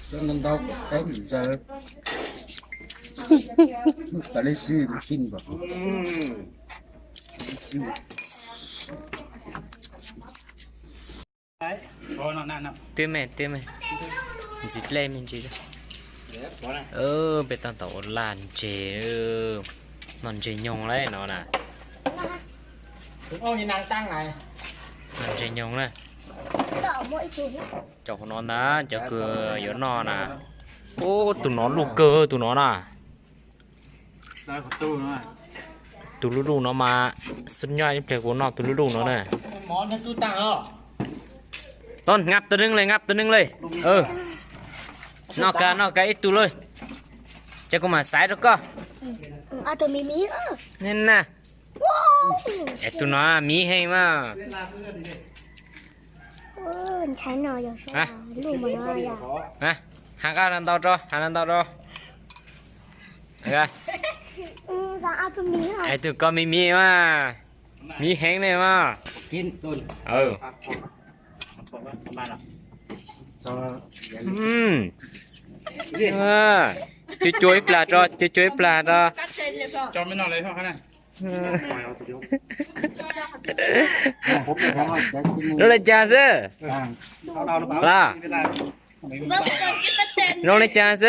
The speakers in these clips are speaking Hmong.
Cov ntau ntau kom teb ntawd. Tam li si sin npam. Twb me twb me, ntxiv dlej me ntsis. Peb tau ntau ua laj ntses, noj ntses nyoog lawm no na. Noj ntses nyoog na. Cov hauv no ntag cov kws yuav noj na. Ub, tus no luj kawg tus no na. Tus luj luj no mas xub nyob ib pliag kuv noj tus luj luj no na. Tod, ngab tus neeg le, ngab tus neeg le. Noj kag, noj kag ib tug le. Ces kuv mam xaiv rau koj. Na, tus no miv heev mas. Has qab ntau rau, has ntau rau. Es tus ko miv miv mas, miv heev ne mas. Cua cua ib plag tso, cua cua ib plag tso. Zoo li cas xwb? Los zoo li cas xwb?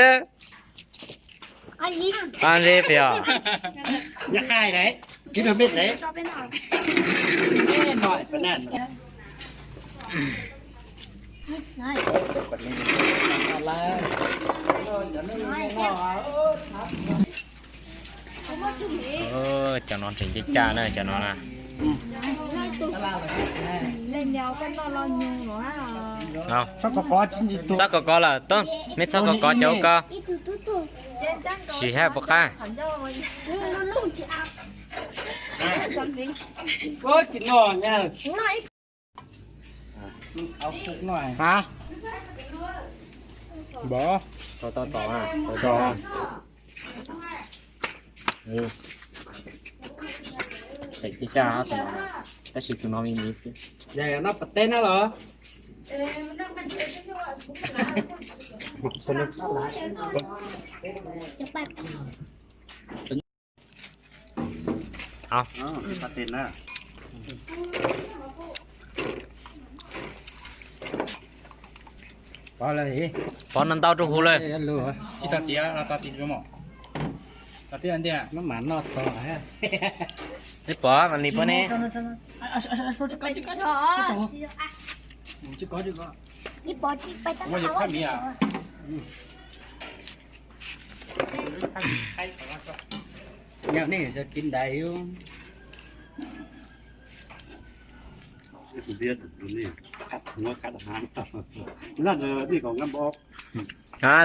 Qab ntsej pem os. Cov no tseem caj caj na cov no na. Txhob kov kov lawm Tooj, mej txhob kov kov cov ub ko. Sim hab puas qab. Tab sis tus no me me, noj pas teb na los. Pov no ntau rau huv lawm. Ib pov mas li pov ne. Yog nej yog kiv ntais.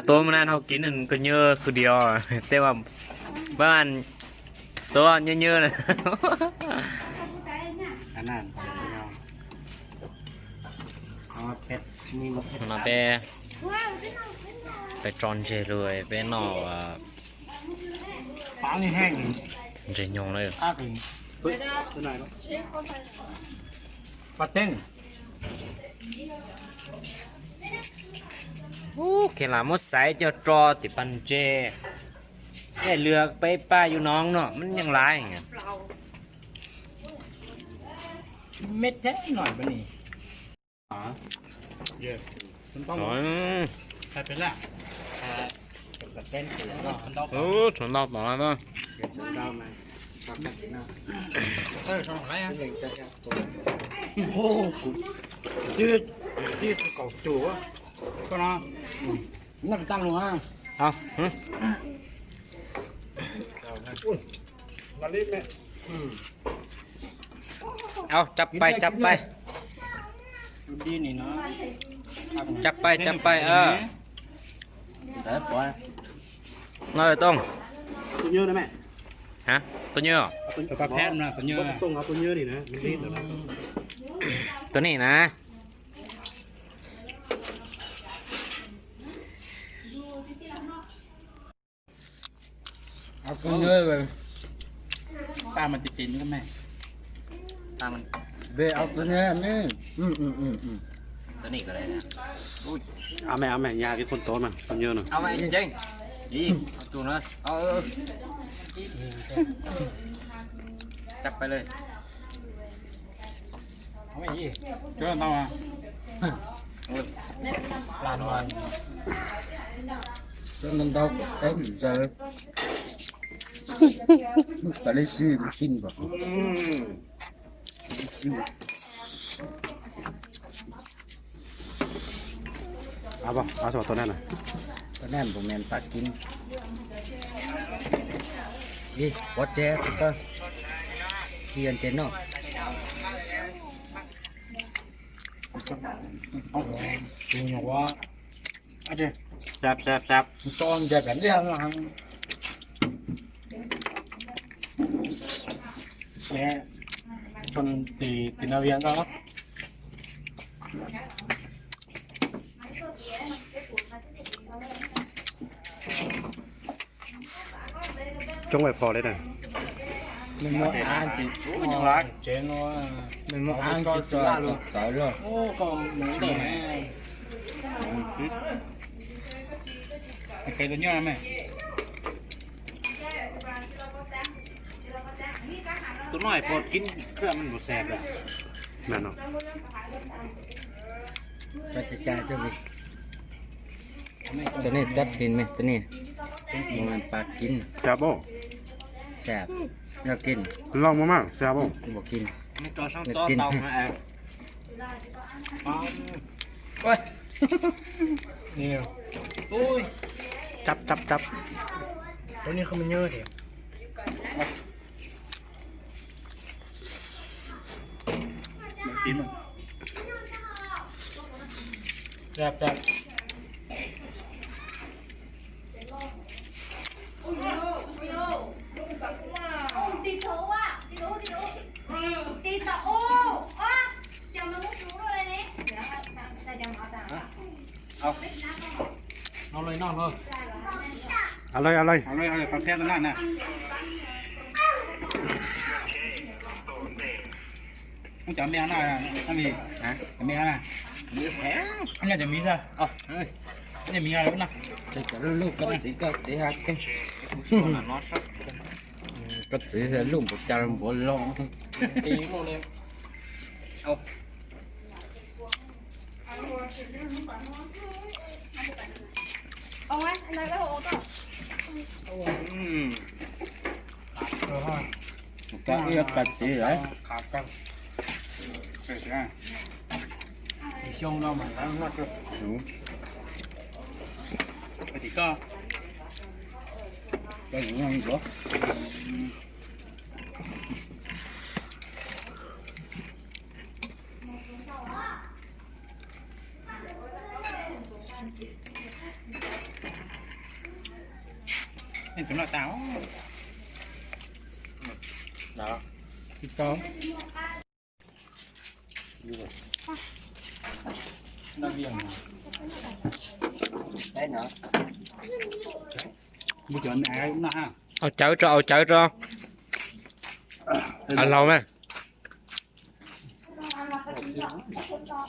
Tuav mus na, hau kiv nws koj nyuj khwv dios tej, pab tuav nyuj nyuj na. No peb, peb tso ntseg lug peb noj ntseg nyoog na. Ub, kheev lam muab xaiv coj tso tim pas ntseg. Tej lwg peb paj yus noov no mej yeej laiv. Tshuav ntau tom no. Au, tsa pais, tsa pais. Tsa pais, tsa pais. No Tooj. Tuaj nyuj. Tuaj nyuj. Tuaj nyuj na. Ve, au tus ne. Tus ne ko le. Ua me, ua me, nyaj ib qhov tod mas tus nyuj no. Au me, tus no. Cab pais le. Cov ntau, cov ntau ntau kom tau zaws. Tau li si mus sin npam. Tus nej npus me pab kib. Ib, pov tseg, tus koj, tsis yog ntses noj. Sab, sab, sab. Tim, tim no vias ntau. Coob ais phom li na. Nws muaj ab tsis, nws muaj ab tsis tso tawv los. Tus no ais phom kib khwb me npus xees. Tus nej tab thim me, tus nej mus pas kib. Xab os. Xab, yog kib. Loj mas mas xab os. Kib. Tsab, tsab, tsab. Ua li, ua li. Muab cov me no, me, me no, cov me, cov me, cov me no, cov lub lub koj txiv koj txiv ha koj. Koj txiv lub npaum cas npaum lo. Ua ib qho txiv lawm. Xyoo no mas noj tim koj. Tsis tau. Au cawv rau, au cawv rau. Laus me.